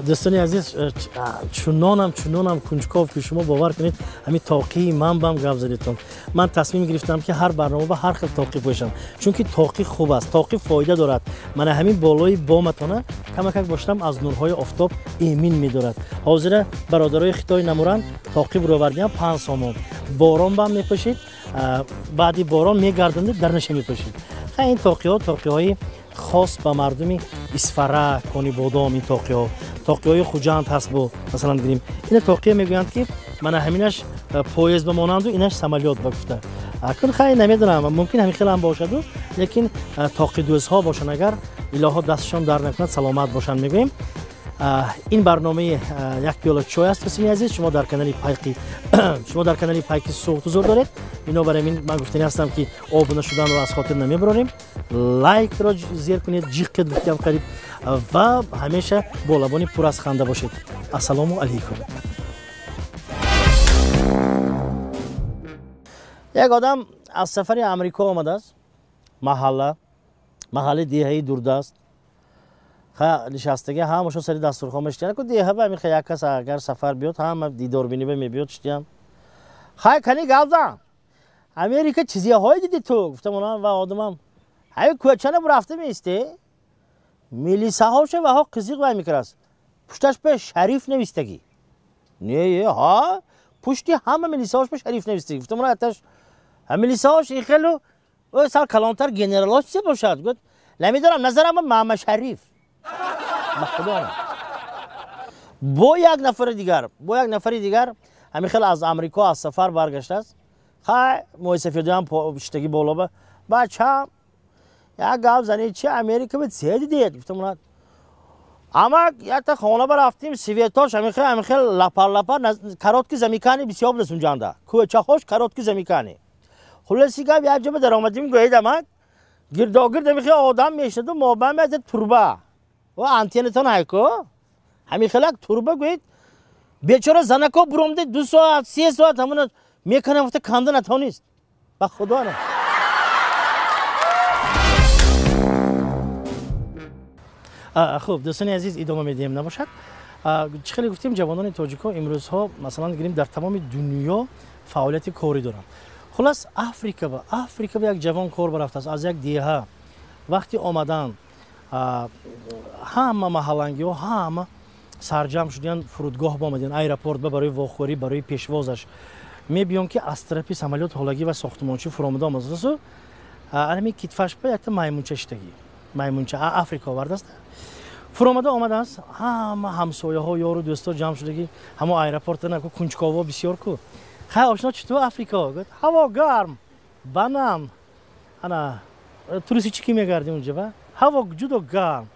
Дӯстони азиз, чунонам кунҷков, ки шумо бовар кунед, ҳамин тоқии ман бам гап задетон. Ман тасмим гирифтам, ки ҳар барнома ба ҳар хел тоқӣ пӯшам, чунки тоқӣ хуб аст, тоқӣ фоида дорад. Мана ҳамин болои боматона камакак бошам, аз нурҳои офтоб эмин медорад. Ҳозира бародарои хитой намуранд, тоқӣ буровардиам 5 сомон. Борон бам мепӯшид, баъди борон мегардонду дарнаша мепӯшид. Ин тоқиҳо тоқиҳои хос ба мардуми Исфара, Конибодом, ин тоқиҳо. Тоқиҳои Хуҷанд ҳаст бо, масалан гирим. Ина тоқия мегӯянд, ки мана ҳаминаш поезд ба монанду, инаш самолёт ба гуфта. Акун хай намедонам, мумкин ҳамин хел ҳам бошаду, лекин тоқидӯзҳо бошанд, агар илоҳо дастшон дар накунад, саломат бошанд мегӯем. Ин барномаи як пиёла чой аст, дӯстони азиз. Шумо дар канали Пайки, шумо дар канали Пайки Суғд ҳузур доред. Бинобар ин ман гуфтанӣ ҳастам, ки обуна шуданро аз хотир намебарорем, лайкро зер кунед, ҷиқ кунед гуфтиам қариб, ва ҳамеша бо лабони пур аз ханда бошед. Ассалому алайкум. Як одам аз сафари Амрико омадааст, маҳалли деҳаи дурдаст. Ха нишастаги ҳамашон сари дастурхон мешитиян. Ку деҳа ба ҳамин як кас агар сафар биёд, ҳама дидорбинӣ ба мебиёд шитиян. Хай кани гап зан. Америка чизияҳое диди ту? Гуфтам онам ва одамам. Ҳай кӯчана бурафта меисте? Милисаҳоша ваҳо қизиқ вай мекарас. Пушташ ба Шариф навистагӣ. Не, ҳа? Пушти ҳама милисаҳош ба Шариф навистагӣ. Гуфтам она аташ милисаҳош ин хелу сал калонтар генералош чизе бошад? Гуфт намедонам, назарам ба Мама Шариф. Бо як нафари дигар, бо як нафари дигар ҳамин хел аз Амрико аз сафар баргаштааст. Хай мӯйсафедиам шиштагӣ боло ба бача як гап зани, чи Америка ба це дидед? Гуфтам она амак якта хона ба рафтим, светош ҳамин хел ҳамин хел лапар лапар, короткий замыкание бисёр будаст унҷанда, кӯчаҳош короткий замыкание. Хулоси гап, як ҷо ба даромадим, гӯед амак гирдогирд ҳамин хел одам мешаду, мобайн ба турба ва антеннатон ҳайко ҳамин хелак турба, гӯед бечора занако буромда 2 соат 3 соат ҳамона меканам, гуфта канда натонист, ба худо. Хуб, дӯстони азиз, идома медиҳем набошад. Чӣ хеле гуфтем, ҷавонони тоҷико имрӯзҳо, масалан гирем, дар тамоми дунё фаъолияти корӣ доранд. Хулас Африка ба як ҷавон кор барафтааст аз як деҳа. Вақти омадан ҳама маҳаллангиҳо ҳама сарҷамъ шудиян, фурудгоҳ баомадиян, аэропорт ба барои вохӯрӣ, барои пешвозаш. Мебиён, ки аз тарафи самолёт ҳолагӣ ва сохтмончӣ фуромада омадасу, ҳамин китфаш ба якта маймунча шиштагӣ, маймунча Африка овардааст, фуромада омадааст. Ҳама ҳамсояҳо, ёру дӯсто ҷамъ шудагӣ ҳамо аэропорта наку, кунҷково бисёр ку. Хай ошно, чӣ ту Африка? Гуфт ҳаво гарм, банан, ана туристи чӣ ки мегардем унҷа ба ҳаво ҷудо гарм.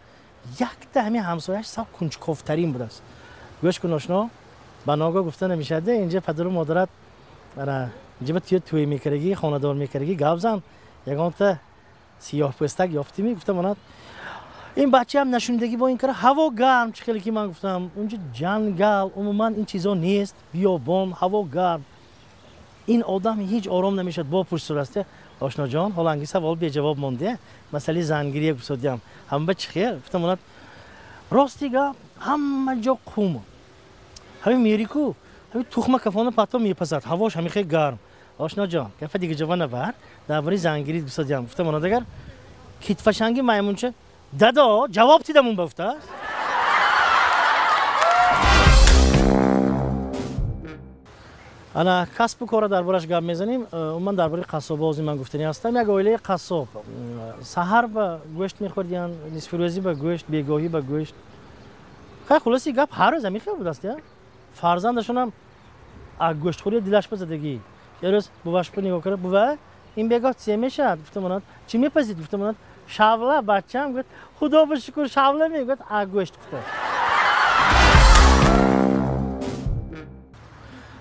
Якта ҳамин ҳамсояш сав кунҷковтарин будааст. Гӯш кун ошно, ба ногоҳ гуфта намешавад, инҷа падару модарат ана инҷа ба туя тӯй мекардагӣ, хонадор мекардагӣ, гап зан, ягонта сиёҳпӯстак ёфтимӣ? Гуфтам онат ин бачаам нашунидагӣ бо ин кара ҳаво гарм, чӣ хеле ки ман гуфтам унҷа ҷангал, умуман ин чизо нест, биёбон, ҳаво гарм. Ин одам ҳеҷ ором намешавад, бо пурсураст: ошноҷон, ҳоло анги савол беҷавоб монде, масъалаи зангирия гуфтодиам, ҳама ба чӣ хел? Гуфтам онат рости гап, ҳама ҷо қум, ҳамин мерику ҳамин тухма кафона пато мепазад, ҳавош ҳамин хел гарм. Ошноҷон, гапа дига ҷоба набар, дар бораи зангирӣ гуфтодиам. Гуфтам онат агар китфашанги маймунча дадо ҷавоб дидам, ба гуфтааст. Ана касбу кора дар бораш гап мезанем. Умуман дар бораи қассобози ман гуфтанӣ ҳастам. Як оилаи қассоб саҳар ба гӯшт мехӯрдиянд, нисфирӯзӣ ба гӯшт, бегоҳӣ ба гӯшт. Хай хулоси гап, ҳар рӯз ҳамин хел будаст. Фарзандашонам гӯштхӯрия дилаш ба задагӣ. Як рӯз бувашпа нигоҳ кард: бува, ин бегоҳ чизе мешавад? Гуфтам онад чӣ мепазид? Гуфтам онад шавла, бачам. Гуфт худо ба шукр, шавла мегӯяд, а гӯшт гуфта.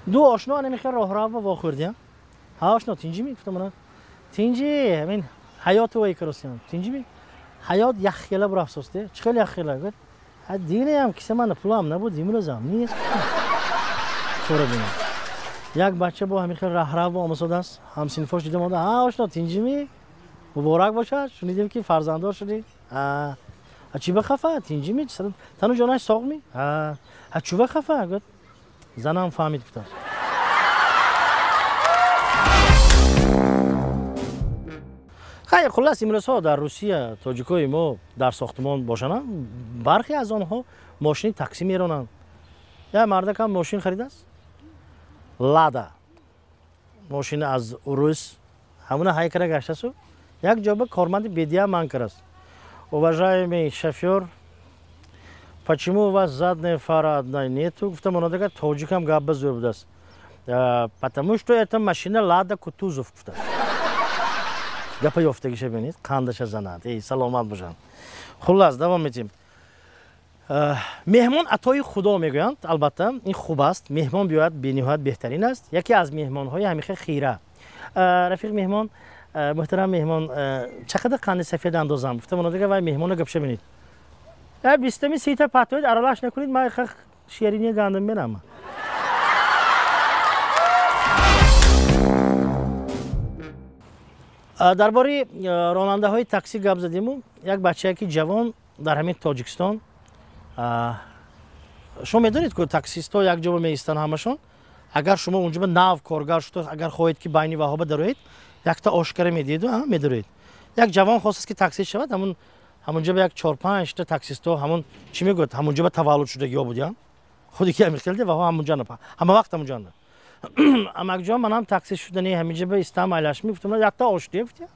Ду ошно ана мехел роҳрав ба вохӯрдиям. Ҳа ошно, тинҷи ми? Гуфтам онад тинҷи, ҳамин ҳаёту вай каросиям, тинҷи ми? Ҳаёт яххела бурафсосте. Чӣ хел яххела? Гуфт ҳа динаям киса мана пулам набуд, имрӯзам нест. Чора бинам, як бача бо ҳамин хел раҳрав омасодааст, ҳамсинфош дида монда: ҳа ошно, тинҷи ми? Муборак бошад, шунидем ки фарзанддор шудӣ. А чӣ ба хафа? Тинҷи ми? Тану ҷонаш соғ ми? А чӯ ба хафа? Гуфт, занам фаҳмид, гуфтааст. Хайр, хуллас, имрӯзҳо дар Русия тоҷикои мо дар сохтмон бошанд, бархе аз онҳо мошини таксӣ меронанд. Як мардакам мошин харидааст, Лада, мошина аз урус, ҳамуна ҳайкара гаштасу як ҷо ба корманди бедия ман карааст: «Уважаемый шофёр, почему у вас задняя фара одна нету?» Гуфтам, онадага тоҷикам гап ба зӯр будааст: «Потому что это машина Лада Кутузов», гуфтааст. Гапа ёфтагиша бинед, қандаша занад. Эй, саломат бошанд. Хуллас, давом метем. Меҳмон атои Худо мегӯянд. Албатта, ин хуб аст, меҳмон биёяд, бениҳоят беҳтарин аст. Яке аз меҳмонҳои ҳамиха хира. «Рафиқ меҳмон, муҳтарам меҳмон, чақадар қанди сафед андозам?» Гуфтам, онадага вай меҳмона гапша бинед: «Бистами сита патоид, аралаш накунед, ман шерини гандум мерам». Дар бораи ронандаҳои таксӣ гап задиму, як бачае ки ҷавон дар ҳамин Тоҷикистон, шумо медонед, ку таксистҳо як ҷо меистанд ҳамашон. Агар шумо унҷо нав коргар шуда, агар хоҳед, ки байни ваҳоба дароед, якта ошкара медиҳеду медароед. Як ҷавон хостааст, ки таксист шавад. Ҳамун ҳамунҷо ба як чор-панҷта таксистҳо, ҳамун чӣ мегӯяд, ҳамунҷо ба таваллуд шудагиҳо будиянд, худи ки ҳамихелде ваҳо ҳамунҷо ҳама вақт ҳамунҷоанда. «Амакҷон, манам таксист шудани, ҳаминҷа ба истам, айлаш мегуфтам, якта ош дия», гуфтия.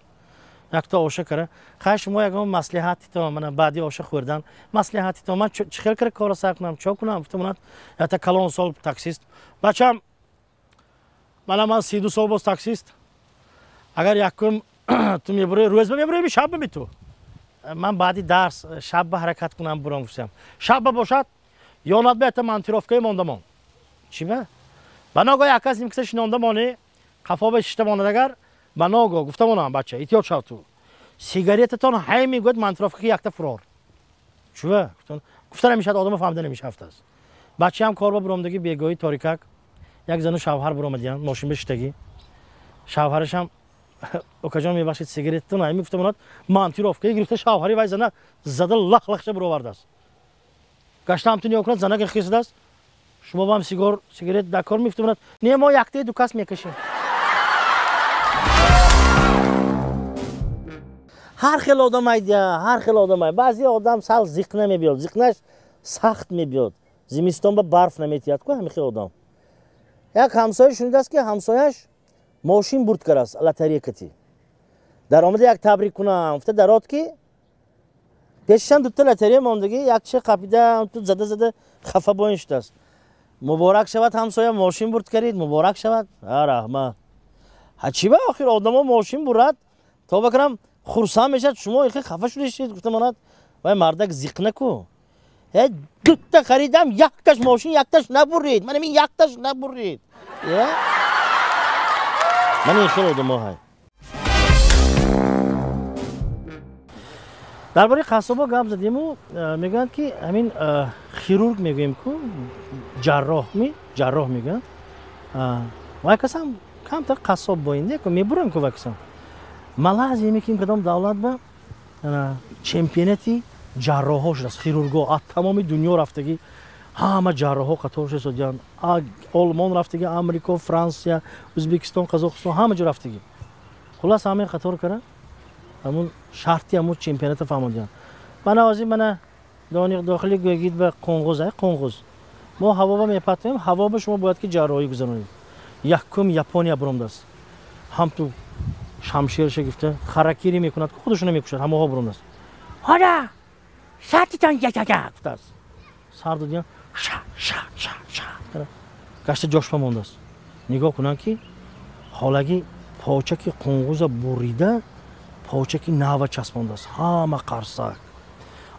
Якта оша кара: «Хай, шумо ягон маслиҳатито, мана баъди оша хӯрдан маслиҳатито, ман чӣ хел кара кора сар кунам, чо кунам?» Гуфтам, якта калон сол таксист: «Бачам, мана ман 32 сол боз таксист. Агар якум ту мебурои, рӯзба мебурои, шабба ми ту?» «Ман баъди дарс шабба ҳаракат кунам, бурам», гуфтам. «Шабба бошад, ёнат ба якта монтировкаи мондамон. Чӣ ба? Ба ногоҳ як кас нимкиса шинонда монӣ, қафо шишта монад, агар ба ногоҳ, гуфта монам, бача, эҳтиёт шав, ту сигаретатон ҳай мегӯяд, монтировка ки якта фурор чува». Гуфта намешавад, одама фаҳмида намешавад аст. Бачаам кор ба буромдагӣ, бегоҳи торикак як зану шавҳар буромадиян, мошин бишитагӣ. Шавҳарашам: «Окаҷон, мебахшед, сигаретатон ҳай?» Мегуфта монад, монтировкаи гирифта, шавҳари вай зана зада, лах лахша буровардааст. Гаштаам ту нигоҳ кунад, занака хисадааст: «Шумо бам сигор, сигарет дар кор?» Мегуфта: «Не, мо яктаи ду кас мекашем». Ҳар хел одам айдия, ҳар хел одам ай. Баъзе одам сал зиқна мебиёд, зиқнаш сахт мебиёд, зимистон ба барф наметиҳад ку, ҳамин хел одам. Як ҳамсоя шунидааст, ки ҳамсояш мошин бурд карааст лотерея кати. Дар омада як табрик кунам гуфта дарод, ки пешашам дута лотерея мондагӣ, якча қапида, ту зада зада хафа боин шудааст. «Муборак шавад, ҳамсоя, мошин бурд карид, муборак шавад». «А, раҳмат». «Ҳа, чӣ ба охир одамо мошин бурад, тоба кунам, хурсанд мешавад, шумо ихе хафа шудешед?» Гуфта монад вай мардак зиқна ку: «Э, дута харидам, якташ мошин, якташ набурид, манам ин якташ набурид». Ман ин хел одамо ҳай. Дар бораи қассобо гап задиму, мегӯянд, ки ҳамин хирург мегӯем ку, ҷарроҳ ми, ҷарроҳ мегӯянд, вай касам камтар қассоб боинде ку, мебурам ку вай касам. Малайзия мекунем, кадом давлат ба чемпионати ҷарроҳҳо шудааст, хирургҳо аз тамоми дунё рафтагӣ, ҳама ҷарроҳҳо қатор шуданд. Олмон рафтагӣ, Амрико, Франсия, Ӯзбекистон, Қазоқистон, ҳама ҷо рафтагӣ. Хуллас, ҳамаи қатор кара, ҳамун шарти ҳамун чемпионата фаҳмодиянд. Мана ҳозир, мана дохили гӯягид ба қоңғуз, қоңғуз мо ҳаво ба мепатоем, ҳаво ба шумо бояд ки ҷарроҳӣ гузаронед. Якум Япония буромдааст, ҳамту шамшерша гифта харакири мекунад, худашона мекушад, ҳамоҳо буромдааст. «Ҳола шартитон яяя», гуфтааст. Сар додиян, ша ша ша ша гашта ҷошпа мондааст. Нигоҳ кунанд, ки ҳолаги почаки қоңғуза бурида, почаки нава часпондааст. Ҳама қарсак.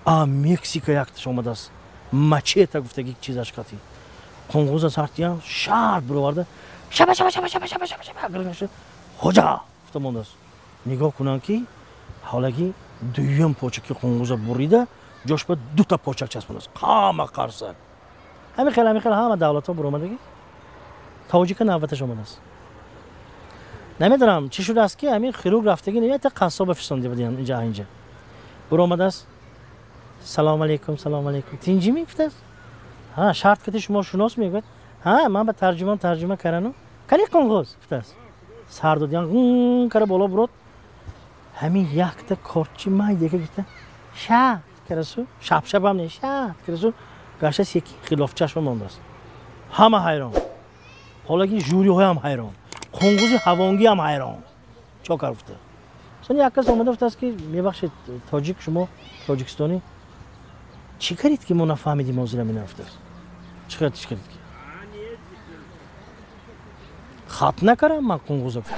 А Мексика якташ омадааст, мачета гуфтаги чизаш кати қоңғуза сартиян шарт буроварда, шаба шаба шаба шаба шаба шаба шаба, «Хоҷа», гуфта мондааст. Нигоҳ кунанд, ки ҳолаги дуюм почаки қоңғуза бурида, ҷош ба дута почак часпондааст. Ҳама қарсак. Ҳамин хел, ҳамин хел ҳама давлатҳо буромадагӣ, тоҷика навбаташ омадааст. Намедонам, чӣ шудааст, ки ҳамин хирург рафтагӣ, якта қассоба фистонида будиян инҷа. Инҷа буромадааст. Салом алейкум, салом алейкум, тинҷӣ мегуфтааст. Ҳа, шарт кати шумо шунос мегӯяд. Ҳа, ман ба тарҷумон тарҷума карану кани қунғуз гуфтааст. Сар додиян кара боло бурод. Ҳамин якта корчи майдека гуфта шат карасу, шабшабам не, шат карасу, гаша секин хилофчашма мондааст. Ҳама ҳайрон, ҳолаги жюриҳоям ҳайрон, қунғузи ҳавонгиам ҳайрон. Чо кар гуфта. Сони як кас омада гуфтааст, ки мебахшед, тоҷик, шумо тоҷикистонӣ, чӣ карид, ки мо нафаҳмидим ҳозир ҳамина гуфтааст. Чӣ кард, чӣ карид, ки хат накарам ман қунғуза гуфта.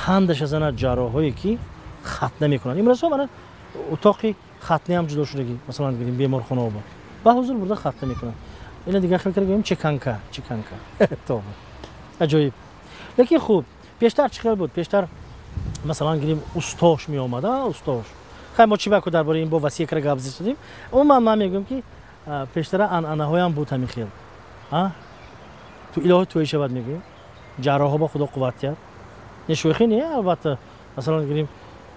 Қандаша занад ҷарроҳое, ки хат намекунанд. Имрӯзҳо мана утоқи хатниам ҷудо шудагӣ, масалан гирем, беморхонаҳо ба ҳузур бурда хат намекунанд. Ина дигар хел карда гӯем, чеканка, чеканка. Тоба. Аҷоиб. Лекин хуб, пештар чӣ хел буд? Пештар, масалан гирем, устош меомад, устош. Хай, мо чӣ баку дар бораи ин бо васеъ кара гап зистодем. Умуман ман мегӯям, ки пештара анъанаҳоям буд ҳамин хел. Ту илоҳи тӯй шавад мегӯем. Ҷарроҳҳо ба Худо қувват диҳад. Не, шӯхӣ не, албатта, масалан гирем,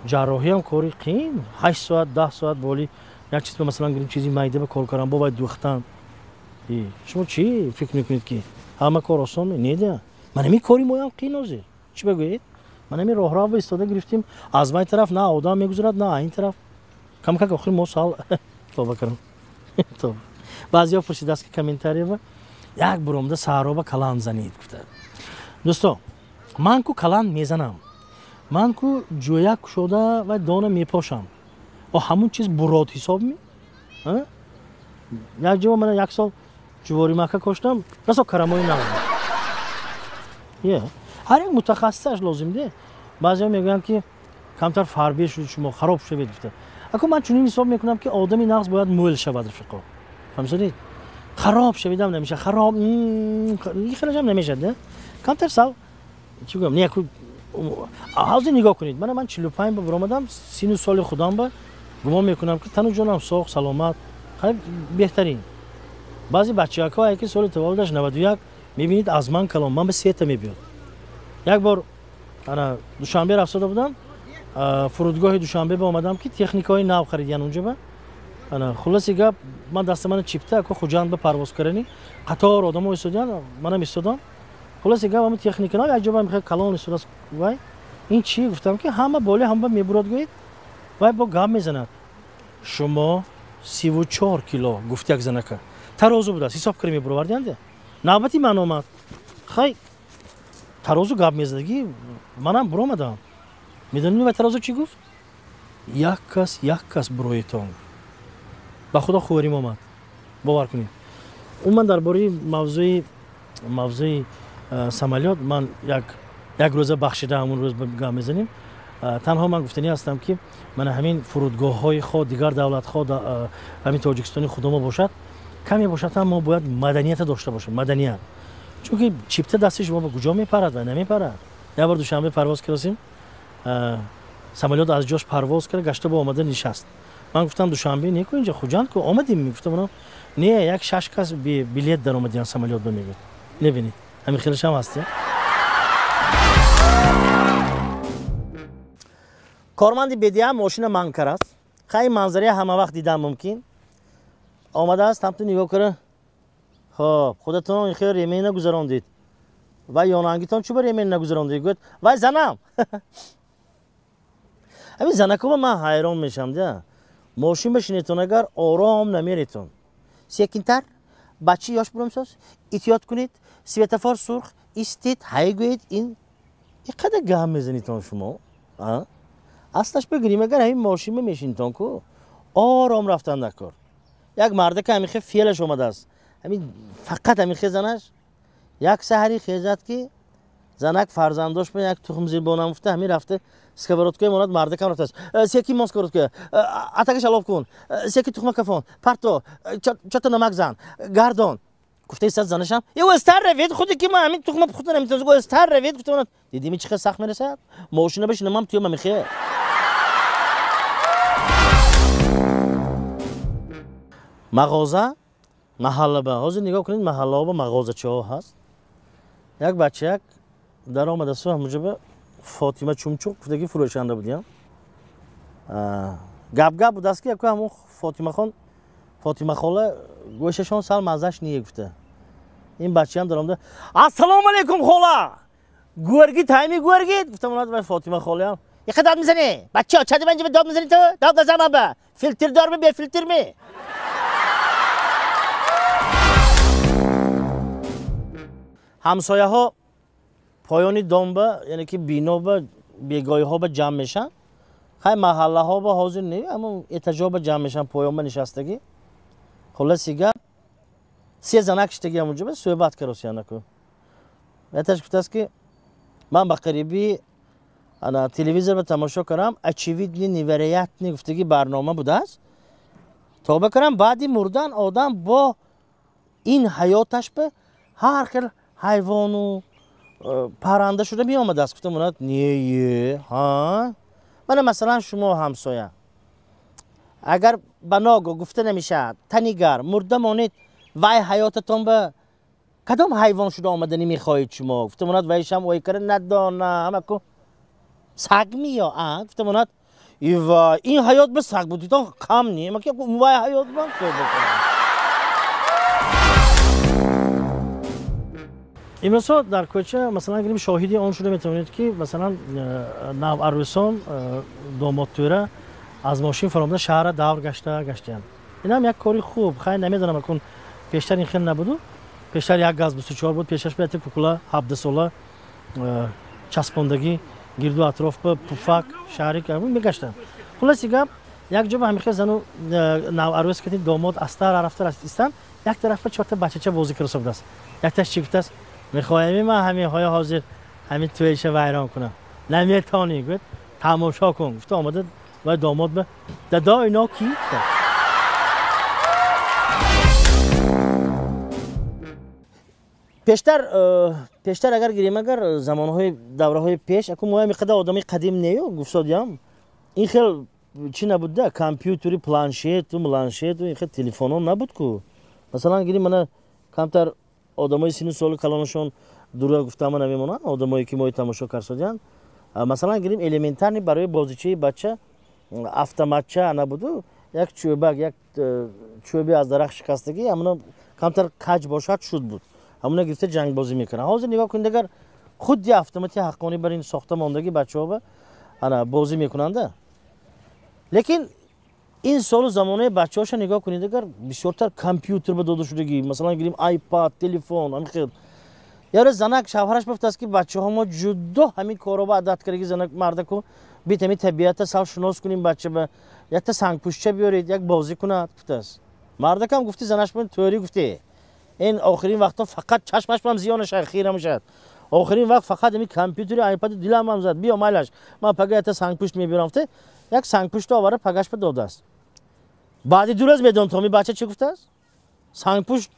ҷарроҳиам кори қиин, 8 соат, 10 соат боли як чиз, масалан гирем, чизи майда ба кор кардан, бо вай духтан. Шумо чӣ фикр мекунед, ки ҳама кор осон не? Да, ман ҳамин кори моям қиин ҳозир. Чӣ бигӯед? Ман ҳамин роҳрав истода гирифтем, аз вай тараф на одам мегузарад, на ин тараф. Камкак охир мо сал тоба кардам, тоба. Баъзеҳо пурсидааст, ки комментариява як буромда саҳроба калан занед гуфта. Дӯсто, ман ку калан мезанам, ман ку ҷӯяк кушода ва дона мепошам, о ҳамун чиз бурод ҳисоб ми? Як ҷо мана як сол ҷуворимакка коштам, расо карамои нағз. Ҳар як мутахассисаш лозим де. Баъзеҳо мегӯянд, ки камтар фарбе шуд, шумо хароб шавед гуфта. Ако ман чунин ҳисоб мекунам, ки одами нағз бояд мӯл шавад, рафиқо. Фаҳмисодед? Хароб шавидам намешавад, хароб хелашам намешавад, не, камтар сал чӣ гӯям, не. Ҳозир нигоҳ кунед, мана ман 45 ба баромадам, сину соли худам ба гумон мекунам, ки тану ҷонам соғ, саломат, беҳтарин. Баъзе бачаҳако, ки соли таваллудаш 91, мебинед, аз ман калон, ман ба сета мебиёд. Як бор ана Душанбе рафтода будам, фурудгоҳи Душанбе ба омадам, ки техникаҳои нав харидиян унҷа ба. Ана хулоси гап, ман даста мана чипта, ако Хуҷанд ба парвоз карани қатор одамо истодиян, манам истодам. Хулоси гап, ҳама техника нав як ҷо ба мехоҳ калон истодааст. Вай ин чӣ гуфтам, ки ҳама боли ҳама мебурад гӯед. Вай бо гап мезанад: шумо 34 кило гуфт. Як занака тарозу будааст, ҳисоб кара мебуровардиянде. Навбати ман омад, хай, тарозу гап мезадагӣ, манам буромадам. Медонед, вай тарозу чӣ гуфт? Як кас, як кас буроетон. Ба Худо, хӯрим омад, бовар кунед. Умуман дар бораи мавзӯи самолёт ман як рӯза бахшида, ҳамун рӯз гап мезанем. Танҳо ман гуфтанӣ ҳастам, ки мана ҳамин фурудгоҳҳои хо дигар давлатҳо, ҳамин Тоҷикистони худомо бошад, каме бошад ҳам, мо бояд маданията дошта бошем, маданият. Чунки чипта дасти шумо ба куҷо мепарад ва намепарад. Як бор Душанбе парвоз кардосем, самолёт аз ҷош парвоз карда гашта бо омада нишаст. Ман гуфтам: «Душанбе не ку, инҷа Хуҷанд ку омадем». Мегуфтам: «Не, як шаш кас билет даромадиан самолёт ба», мегӯяд. Небинед, ҳамин хелашам ҳаст. Корманди бедиа мошина манг карааст. Хай, манзария ҳама вақт дидан мумкин. Омадааст, ҳамту нигоҳ кара: «Хоб, худатон хел ремень нагузарондед, вай ёнангитон чӯ ба ремень нагузарондед?» Гӯяд: «Вай занам». Ҳамин занакоба ман ҳайрон мешавам да. Мошин башинетон, агар ором намеретон, секинтар, бачи ёш буромсоз, эҳтиёт кунед, светофор сурх, истед, ҳай гӯед. Ин иқадар гам мезанитон шумо. Аслаш бигирем, агар ҳамин мошинба мешинитон ку, ором рафтан дар кор. Як мардака ҳамин хел феълаш омадааст, ҳамин фақат ҳамин хел занаш. Як саҳари хезад, ки занак фарзандош ба як тухм зирбонам гуфта, ҳамин рафта сковородкаи монад. Мардакам рафтааст: «Секи мон сковородка, атакаш алов кун, секи тухма кафон парто, чото намак зан, гардон», гуфта истад. Занашам: «Стар равед, худе ки ма ҳамин тухма пухта наметавонам, стар равед», гуфта. Дидими, чӣ хел сахт мерасад? Мошина башинамам, туям ҳамин. Мағоза маҳаллаба, ҳозир нигоҳ кунед, маҳаллаҳо ба мағозачаҳо ҳаст. Як бачаяк даромадасу, ҳамуҷоба Фотима Чумчуқ гуфтаги фурӯшанда будиям. Гап-гап будааст, ки яку ҳамун Фотимахон, Фотимахола гӯшашон сал маззаш не гуфта. Ин бачаам даромада: «Ассалому алайкум, хола! Гӯрги тайми гӯрги?» гуфта монад. Вай Фотима холаам: «Иқа дод мизанӣ? Бача, чади манҷа дод мизанӣ ту? Дод назан ман ба. Филтр дорми, бефилтр ми?» Ҳамсояҳо поёни домба, яъне ки биноба, бегоҳиҳо ба ҷамъ мешаванд. Хай, маҳаллаҳо ба ҳозир не, аммо этажҳо ба ҷамъ мешаванд, поёнба нишастагӣ. Хулоси гап, се занак шиштаги ҳамунҷо ба суҳбат каросиянаку. Яташ гуфтааст, ки ман ба қарибӣ ана телевизор ба тамошо кардам, «Очевидный невероятный» гуфтаги барнома будааст. Тоба кардам, баъди мурдан одам бо ин ҳаёташ ба ҳар хел ҳайвону парранда шуда меомадааст. Гуфта монад: «Не, ҳа, мана масалан шумо, ҳамсоя, агар ба ногоҳ, гуфта намешавад, танигар мурда монед, вай ҳаётатон ба кадом ҳайвон шуда омаданӣ мехоҳед шумо?» Гуфта монад. Вайшам ой кара: «Надонам, аку саг миё?» А гуфта монад: «Ива, ин ҳаёт ба саг будитон кам не, вай ҳаёт ба». Имрӯзҳо дар кӯча, масалан гирем, шоҳиди он шуда метавонед, ки масалан наварӯсон, домодтӯра аз мошин фаромада, шаҳрра давр гашта гаштаянд. Инам як кори хуб. Хай, намедонам, акун пештар ин хел набуду. Пештар як газ 24 буд, пешаш бияти кукула 17сола часпондагӣ гирду атроф ба пуфак шаҳри мегаштанд. Хулоси гап, як ҷо ба ҳамин зану наварӯс кати домод аста рафта истанд, як тарафа чорта бачача бозӣ карда будааст. Якташ чӣ гуфтааст: «Мехоҳем ман ҳаминҳоя ҳозир ҳамин тӯйша вайрон кунам». «Наметавонӣ», гуфт, «тамошо кун», гуфта омада вай домод ба: «Дадо, ино кӣ?» Пештар агар гирем, агар замонҳои давраҳои пеш, аку моям иқадар одами қадим нею, гуфтодиям, ин хел чӣ набуда, компютери, планшету мланшету ин хел телефонҳо набуд ку. Масалан гирем, мана камтар одамои сину соли калонашон дура гуфтама намемонанд, одамое ки мои тамошо карсодиянд. Масалан гирем, элементарный барои бозичаи бача автоматча набуду, як чӯбак, як чӯби аз дарахт шикастагӣ, ҳамуна камтар каҷ бошад, шуд буд, ҳамуна гирифта ҷангбозӣ мекунанд. Ҳозир нигоҳ кунед, агар худи автомати ҳаққонӣ бар ин сохта мондагӣ, бачаҳо ана бозӣ мекунанда. Лекин ин солу замонаи бачаҳоша нигоҳ кунед, агар бисёртар компютер ба дода шудагӣ, масалан гирем, айпад, телефон, ҳамин хел. Яре занак шавҳараш гуфтааст, ки бачаҳо мо ҷудо ҳамин корро ба адат кардаги. Занак мардаку бит ҳамин табиата сал шинос кунем бача ба, якта сангпушча биёред, як бозӣ кунад, гуфтааст. Мардакам гуфти занаш: «Тӯри гуфте, ин охирин вақтҳо фақат чашмашам зиён шад, хира мешавад. Охирин вақт фақат ҳамин компютери, айпади диламам зад. Биё, майлаш, ман пага якта сангпушт мебиёрам», гуфте, як сангпушто овара, пагаш ба додааст. Баъди 2 рӯз медон томи бача чӣ гуфтааст? Сангпушт,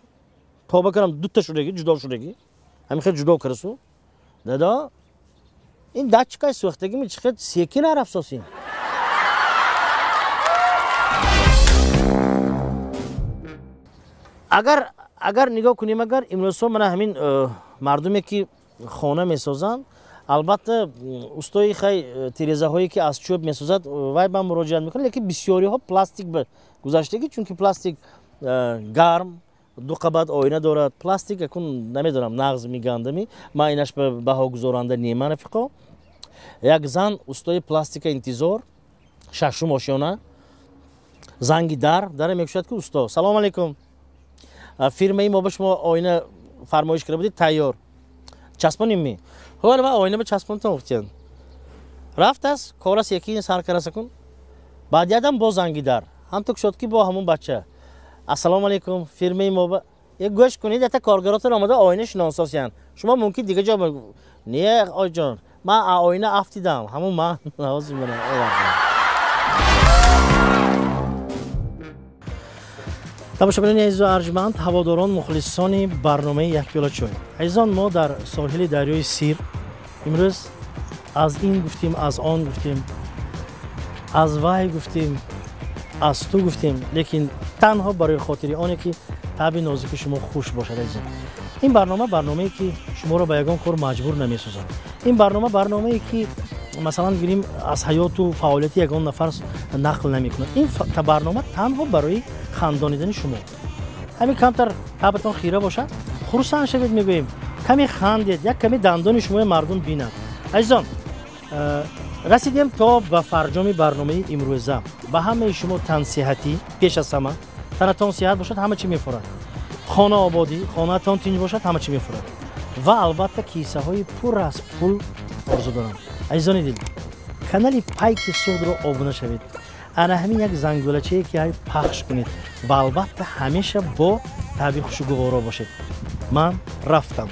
тоба кардам, дута шудагӣ, ҷудо шудагӣ, ҳамин хел ҷудо карасу: «Дадо, ин датчикай сӯхтагими, чӣ хел секин арафсосин?» Агар нигоҳ кунем, агар имрӯзҳо мана ҳамин мардуме ки хона месозанд, албатта устои хай тирезаҳое ки аз чӯб месозад, вай ба муроҷиат мекунад, лекин бисёриҳо пластик ба гузаштагӣ, чунки пластик гарм, ду қабат оина дорад пластик. Акун намедонам, нағз мегандами, ман инаш ба баҳогузоранда нема, рафиқо. Як зан устои пластика интизор, шашум ошёна, занги дар, дара мекушад, ки усто: «Салому алайкум, фирмаи мо ба шумо оина фармоиш карда будед, тайёр, часпонем ми?» «Ҳол ва оина ба часпонтон», гуфтиянд. Рафтааст, корас якин сар караса кун. Баъди ядам боз занги дар, ҳамто кушод, ки бо ҳамун бача: «Ассалому алайкум, фирмаи мо ба гӯш кунед, ята коргаротон омада оина шинососиянд, шумо мумкин дига ҷо?» «Не, оҷон, ман оина афтидам, ҳамун ман ҳозир овардам». Тамошобинони азизу арҷманд, ҳаводорон, мухлисони барномаи «Як пиёла чой», азизон, мо дар соҳили дарёи Сир имрӯз аз ин гуфтем, аз он гуфтем, аз вай гуфтем, аз ту гуфтем, лекин танҳо барои хотири оне ки таъби нозики шумо хуш бошад. Азизон, ин барнома барномае ки шуморо ба ягон кор маҷбур намесозад. Ин барнома барномае ки Масалан, гирем, аз ҳаёту фаъолияти ягон нафар нақл намекунад. Ин барнома танҳо барои хандонидани шумо. Ҳамин камтар табатон хира бошад, хурсанд шавед, мегӯем, каме хандед, як каме дандони шумои мардум бинад. Азизон, расидем то ба фарҷоми барномаи имрӯза. Ба ҳамаи шумо тансиҳатӣ, пеш аз ҳама танатон сиҳат бошад, ҳама чӣ мефурад. Хона ободӣ, хонаатон тинҷ бошад, ҳама чӣ мефурад. Ва албатта кисаҳои пур аз пул орзу дорам. Азизони дил, канали Пайки Суғдро обуна шавед, ана ҳамин як зангулачае ки ҳай пахш кунед ва албатта ҳамеша бо таъби хушугуворо бошед. Ман рафтам.